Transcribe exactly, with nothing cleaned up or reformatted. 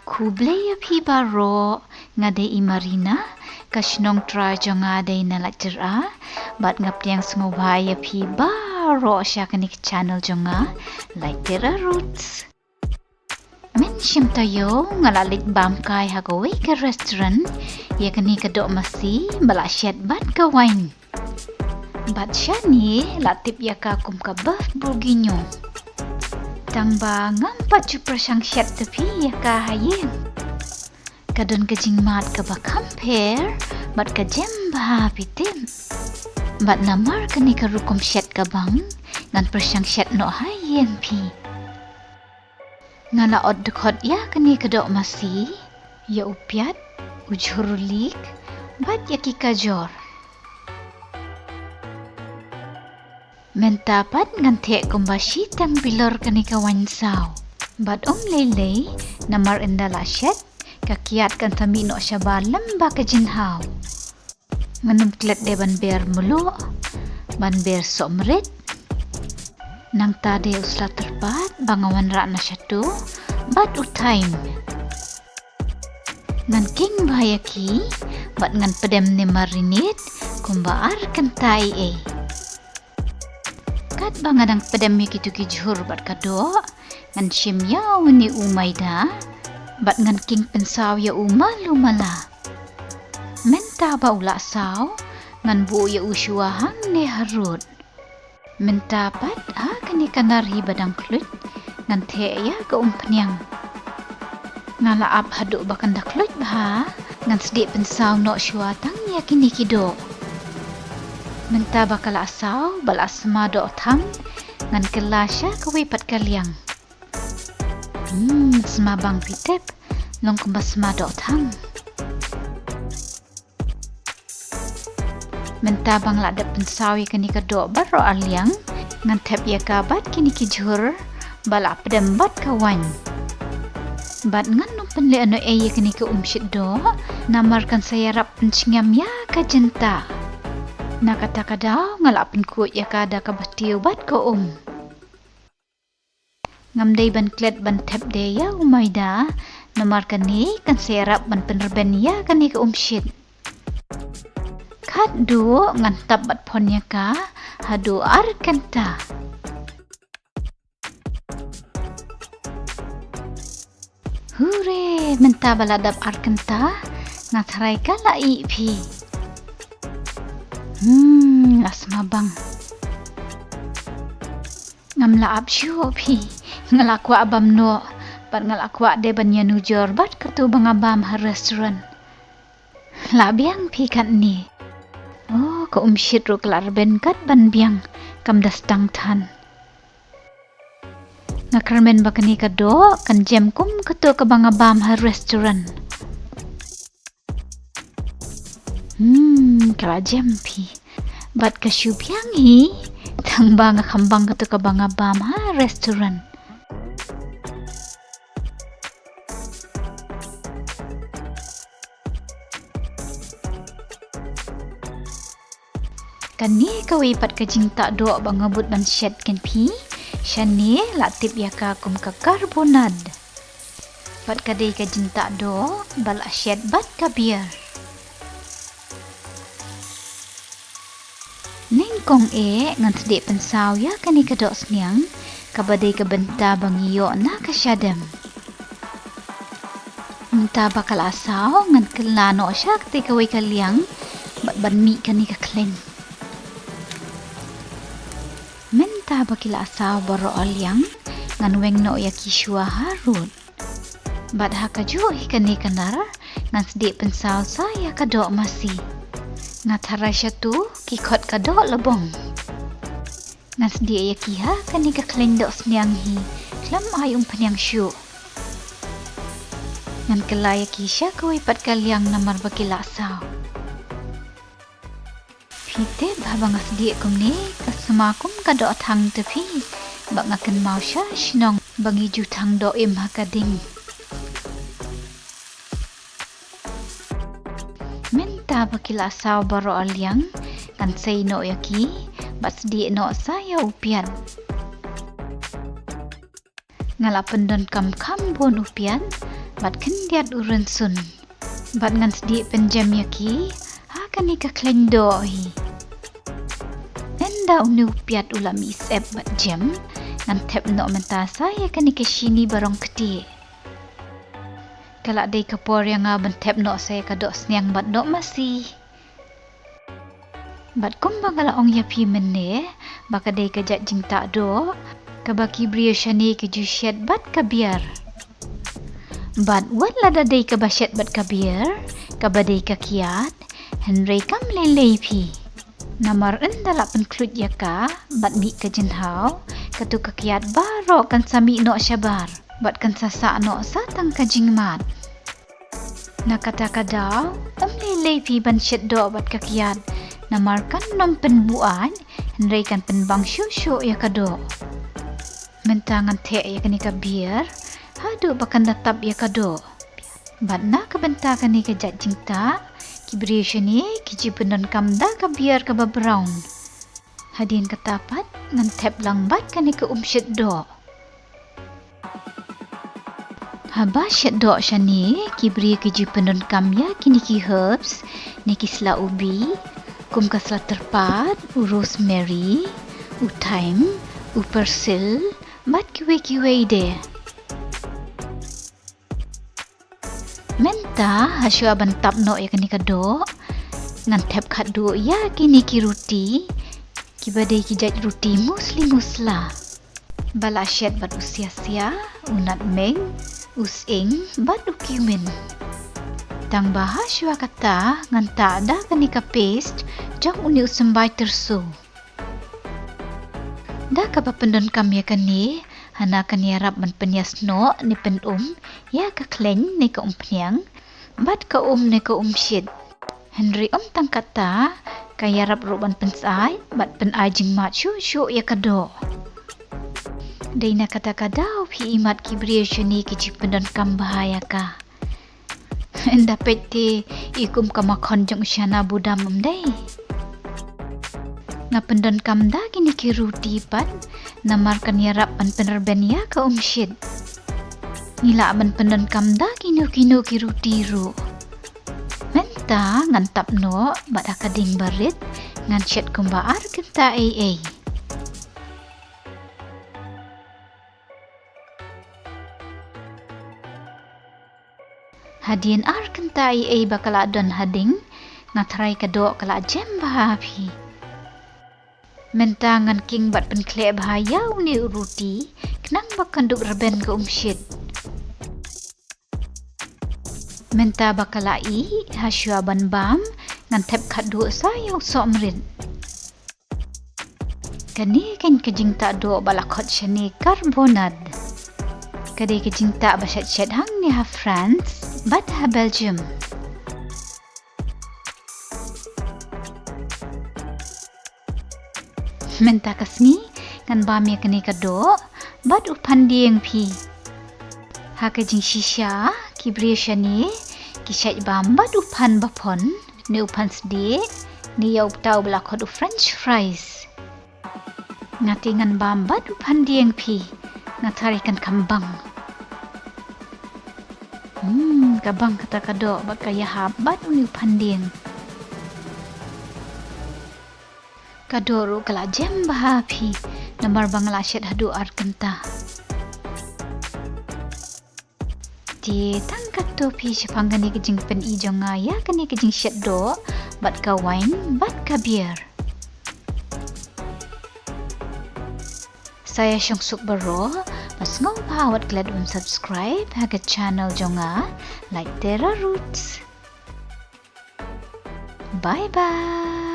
Khublei ïa phi baroh, nga dei i Marina, ka shnong trai jong nga dei na Laittyra, bad nga pdiang sngewbha ïa phi baroh sha kane ka channel jong nga, Laittyra Roots. Mynshim taïew nga la leit bam kai ha kawei ka restaurant ïa kane ka doh masi ba la shet bad ka wine. Bad shane la tip ïa ka kum ka bœuf bourguignon. Tang ba ngam pat ju pyrshang shet te phi ïa ka ha ïing. Ka don ka jingmad kaba kham pher bad ka jem bha phi tip. Bad namar kane ka rukom shet ka bang, ngan pyrshang shet noh ha ïing phi. Nga la ot dkhot ïa kane ka doh masi, ïa u piat, u jhur liek, bad ïa ki kajor. Mynta pat ngan theh kumba shiteng bilor kane ka wine saw. Bad ym lei lei, namar ynda la shet, ka kiad kan sa mih noh shabar lem bad ka jingthaw. Ngan ym klet de ban ber mluh, ban ber sohmrit. Nangta de u sla tyrpad ba nga wanrah na shatu bad u thyme. Ngan king bha ïa ki bad ngan pdem ne marinate kumba ar kynta ei ei. Katba nga dang pdem ïa kitu ki jhur bad ka doh, ngan shim ïa une u maida bad ngan king pynsaw ïa u malu mala. Mynta ba u la saw, ngan buh ïa u shuwa hangne harud. Mynta pat ha kane ka nar hi ba dang khluit, ngan theh ïa ka umphniang. Nga la ap haduh ba kan da khluit bha, ngan sdieh pynsaw noh shuwa tang ïa kine ki doh. Mynta ba ka la saw, ba la sma doh thang, ngan kylla sha kawei pat ka liang. Hmm, sma bang phi tip, long kumba sma doh thang. Mynta ba nga la dep pynsaw ïa kane ka doh baroh arliang, ngan thep ïa ka bad kine ki jhur ba la pdem bad ka wine. Bad ngan ym pynleh noh ei ïa kane ka umshit doh, namar kan sa ïarap pynchngem ïa ka jynta. Na kata ka daw nga la pynkhuid ïa ka da kaba tiew bad ka um. Ngam dei ban klet ban thep de ïa u maida, namar kane kan sa ïarap ban pynrben ïa kane ka umshit. Khatduh ngan tap bad phon ïa ka haduh ar kynta. Hure, mynta ba la dap ar kynta, nga tharai ka la ih phi. Hmm, la sma bang. Ngam lah ap shuh phi. Nga la kwah bam noh, bad nga la kwah de ban ïanujor bad katu ba nga bam ha restaurant. Lah biang phi katne. Oh, ka umshit ruh ka la rben kat ban biang, kam da sdang than. Nga kyrmen ba kane ka doh kan jem kum katu kaba nga bam ha restaurant. Hmm, ka la jem phi. Bad ka shu biang hi, tang ba nga kham bang katu kaba nga bam ha restaurant. Kane kawei pat ka jingtah doh ba nga bud ban shet ken phi, shane la tip ïa ka kum ka carbonade. Bad ka dei ka jingtah doh ba la shet bad ka beer. Nyngkong eh ngan sdieh pynsaw ïa kane ka doh sniang, kaba dei ka bynta ba ngi ïoh na ka shadem. Mynta ba ka la saw ngan kylla noh sha kata kawei ka liang, bad ban mih kane ka khleiñ. Mynta ba ki la saw baroh arliang, ngan weng noh ïa ki shuwa harud. Bad ha kajuh hi kane ka nar, ngan sdieh pynsaw sa ïa ka doh masi. Nga tharai shatu, ki khot ka doh lbong. Ngan sdieh ïa ki ha kane ka khleiñ doh sniang hi, khlem ai umphniang shuh. Ngan kylla ïa ki sha kawei pat ka liang namar ba ki la saw. Phi tip haba nga sdieh kumne, ka sma kum ka doh thang te phi, bad nga kynmaw sha shnong ba ngi ju thang doh im ha ka ding. Mynta ba ki la saw baroh arliang, ngan sei noh ïa ki, bad sdieh noh sa ïa u piat. Nga la pyndonkam kham bun u piat, bad khyndiat u rynsun. Bad ngan sdie pynjem ïa ki ha kane ka khleiñ doh hi. Ynda une u piat u la mih syep bad jem, ngan thep noh mynta sa ïa kane ka shini ba rong ktieh. Ka la dei ka por ïa nga ban thep noh sa ïa ka doh sniang bad doh masi. Bad kumba nga la ong ïa phi mynne, ba ka dei ka jait jingtah doh kaba ki briew shane ki ju shet bad ka biar. Bad wat lada dei kaba shet bad ka biar, kaba dei ka kiad, hynrei kam lei lei phi. Namar ynda la pynkhluit ïa ka bad mih ka jingthaw, kato ka kiad baroh kan sa mih noh shabar bad kan sa sah noh sa tang ka jingmad. Na kata ka daw, ym lei lei phi ban shet doh bad ka kiad, namar kan nym pynbuaid, hynrei kan pynbang shuh shuh ïa ka doh. Mynta ngan theh ïa kane ka biar haduh ba kan da tap ïa ka doh. Bad na ka bynta kane ka jait jingtah, ki briew shane ki ju pyndonkam da ka biar kaba brown. Hadien kata pat ngan thep lang bad kane ka umshit doh. Haba shet doh shane, ki briew ki ju pyndonkam ïa kine ki herbs, ne ki sla ubi, kum ka sla tyrpad, u rosemary, u thyme, u persil, bad kiwei kiwei de. Mynta, hashwa ban tap noh ïa kane ka doh, ngan thep khatduh ïa kine ki ruti, kiba dei ki jait ruti musli musla. Ba la shet bad u siasia, u nutmeg, u sying, bad u cumin. Tang ba hashwa kata ngan tah da kane ka paste jong une u symbai tyrso. Da kaba pyndonkam ïa kane, hana kan ïarap ban pynïasnoh ne pyn-um ïa ka khleiñ ne ka umphniang, bad ka um ne ka umshit. Hynrei ym tang kata, ka ïarap ruh ban pynsyaid bad pynai jingmad shuh shuh ïa ka doh. Dei na kata ka daw phi i mat ki briew shane ki ju pyndonkam bha ïa ka. Ynda peit te i kum ka makhon jong u shana budam, ym dei? Nga pyndonkam da kine ki ruti pat, namar kan ïarap ban pynrben ïa ka umshit. Ngi lah ban pyndonkam da kino kino ki ruti ruh. Mynta ngan tap noh bad ha ka ding barit ngan shet kumba ar kynta ei ei. Hadien ar kynta ei ei ba ka la don ha ding, nga tharai ka doh ka la jem bha phi. Mynta ngan king bad pynkhleh bha ïa une u ruti, khnang ba kan dup rben ka umshit. Mynta ba ka la ih, hashwa ban bam, ngan thep khatduh sa ïa u sohmrit. Kane keiñ ka jingtah doh ba la khot shane carbonade. Ka dei ka jingtah ba shet shet hangne ha France bad ha Belgium. Mynta ka sngi ngan bam ïa kane ka doh bad u phandieng phi. Ha ka jingshisha ki briew shane ki shait bam bad u phan baphon, ne u phan sdieh, ne ïa uta uba la khot u French fries. Nga te ngan bam bad u phandieng phi, nga tharai kan kham bang. Hmm, ka bang kata ka doh bad ka ïahap bad une u phandieng. Ka doh ruh ka la jem bha phi, namar ba nga la shet haduh ar kynta. Te tang katto phi shaphang kane ka jingpyni jong nga ïa kane ka jingshet doh bad ka wine bad ka beer. Sa ïa shong suk baroh, ba sngewbha wat klet ban subscribe ha ka channel jong nga, Like Terra Roots. Bye bye.